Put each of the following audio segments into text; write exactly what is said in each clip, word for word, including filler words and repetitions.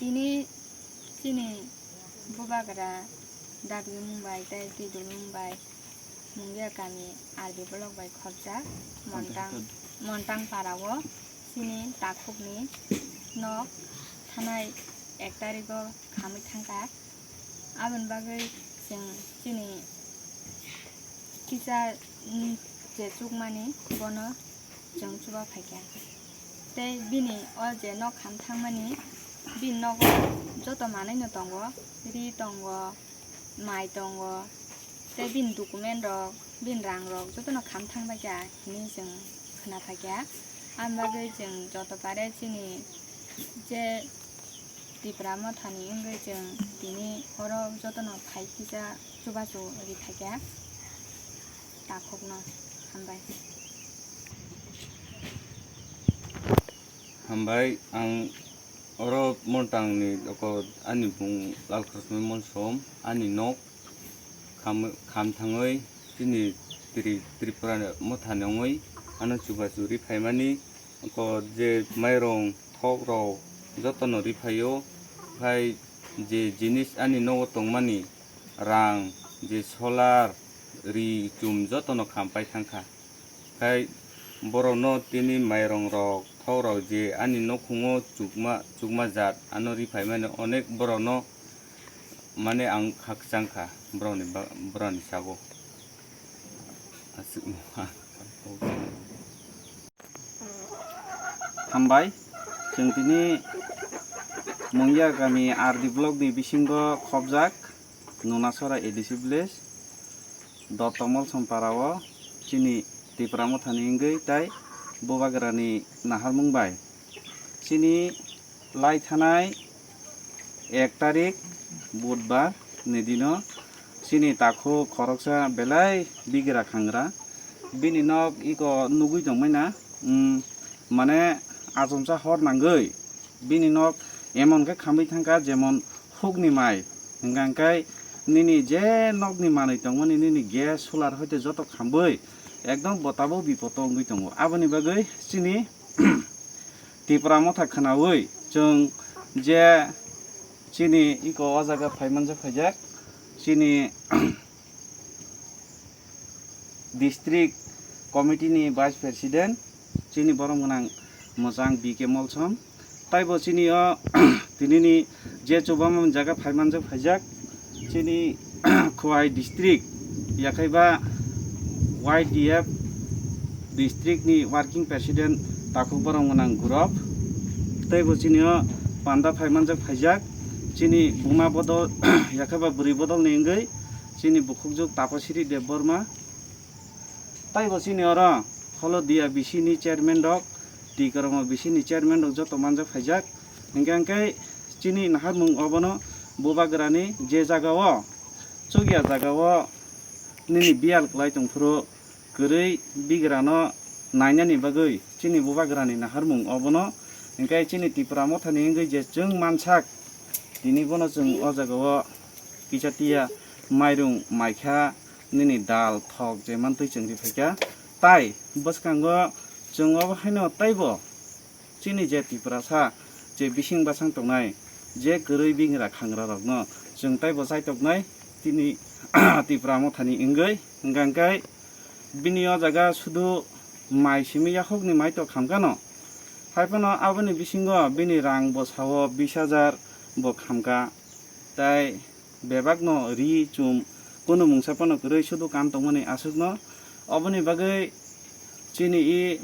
Tini chini bubagra dabi mung bai tei twi dul mung bai Mungia kami R D block bai khopjak Montang, Montang para o chini takhukni nok thanai ek tarikh o khamwi thangkha. Aboni bagwi chwng chini kisa, mm, je chukmani bono chwng chuba phaikha. Tei bini o je nok kham thangmani, bini nogo joto manwino tongo, ri tongo, mai tongo, tei bini document rok, bini rang rok jotono kham thang baikha hinwi chwng khna phaikha. Aboni bagwi chwng joto pare chini je Tipra Mothani wngwi chwng tini oro jotono phai kisa chubachu ri phaikha takhukno. Hambai. Hambai, ang oro Montangni oko ani bung Lalkrishna Monsom, ani nok kham, kham thangwi chini Tri-, Tripura Mothani wngwi ano chubachu ri phaimani. Oko je mairung thok rok jotono ri phaio, khai je jinis ani nogo tongmani rang, je solar, ri, chum jotono kham pai thangkha. Khai borokno tini mairung rok thok rok je ani nukhungo chukma, chukma jat ano ri phaimani onek borokno mane ang khakchang kha borokni ba-, borokni sago. Aswk. Hambai, chwng tini Mungia kami R D block ni bisingo khopjak Nunasora A D C village, Dotto Molsom para o chini Tipra Mothani wngwi tai Bubagrani naharmung bai chini lai thanai ek tarik Budhbar ni dino chini takhuk khoroksa belai bigra khangra. Bini nok iko nugui tongmani na, mm, mane achomsa hor nangwi bini nok emon khe khamwi thangkha jemon hukni mai. Hingkha hingkhai nini je nokni manwi tongmani nini gas solar hoite joto khambwi ekdom bo tabuk bipodo wngwi tongo. Aboni bagwi chini Tipra Motha khwnawi chwng je chini iko o jaga phai manjak phaijak chini district committee ni vice president chini borom gwnang mwchang B K Molsom. Taibo chini o tinini je chubamani jaga phai manjak phaijak chini Khowai district, yakhaiba Y D F district ni working president takhuk borom gwnang Gurop. Taibo chini o panda phai manjak phaijak chini buma bodol yakhaiba bwrwi bodol ni wngwi chini bukhukjwk Tapasiri Debbarma. Taibo chini oro Holodia B C ni chairman rok, Tikoromo B C ni chairman rok joto manjak phaijak. Hingkha hingkhe chini naharmung obono Bubagrani je jaga o chukya jaga o nini biyal kwlai tongphuru kwrwi bigrano nainani bagwi chini Bubagrani naharmung obono hingkhe chini Tipra Mothani wngwi je chwng mansak tini bono chwng o jaga o kisa tiya mairung maikha nini dal thok je mantwi chwng ri phaikha. Tai bwskango chwng obo haino taibo chini je Tiprasa je bising bwsang tongnai je kwrwi bingra khangra rokno chwng taibo chaitoknai tini Tipra Mothani wngwi hingkha hingkhe bini o jaga sudu mai simi yakhukni mai tok khamkha no. Haiphano aboni bisingo bini rang bwsao bish hajar bo khamkha. Tai bebakno ri chum kunu mungsa phano kwrwi sudu kam tongmani aswkno. Oboni bagwi chini i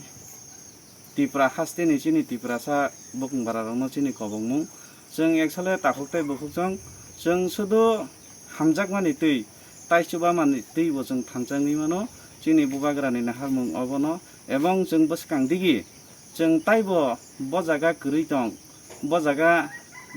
Tipra hasteni chini Tiprasa bukung bara rokno chini kobokmung. Chwng eksole takhuk tei bukhuk chwng, chwng sudu hamjakmani twi, tai chubamani twi bo chwng thansa wngwi mano. Chini Bubagrani naharmung obono, ebong chwng bwskang digi chwng taibo bo jaga kwrwi tong, bo jaga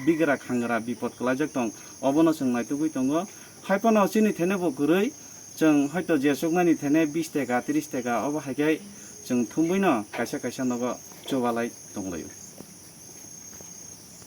bigra khangra bipot kwlaijak tong, obono chwng naitugwi tongo. Haiphano chini thene bo kwrwi, chwng hoito je chukmani thene bish taka, trish taka, obo hai khe chwng thumbuino kaisa kaisa nogo chubalai tonglaio.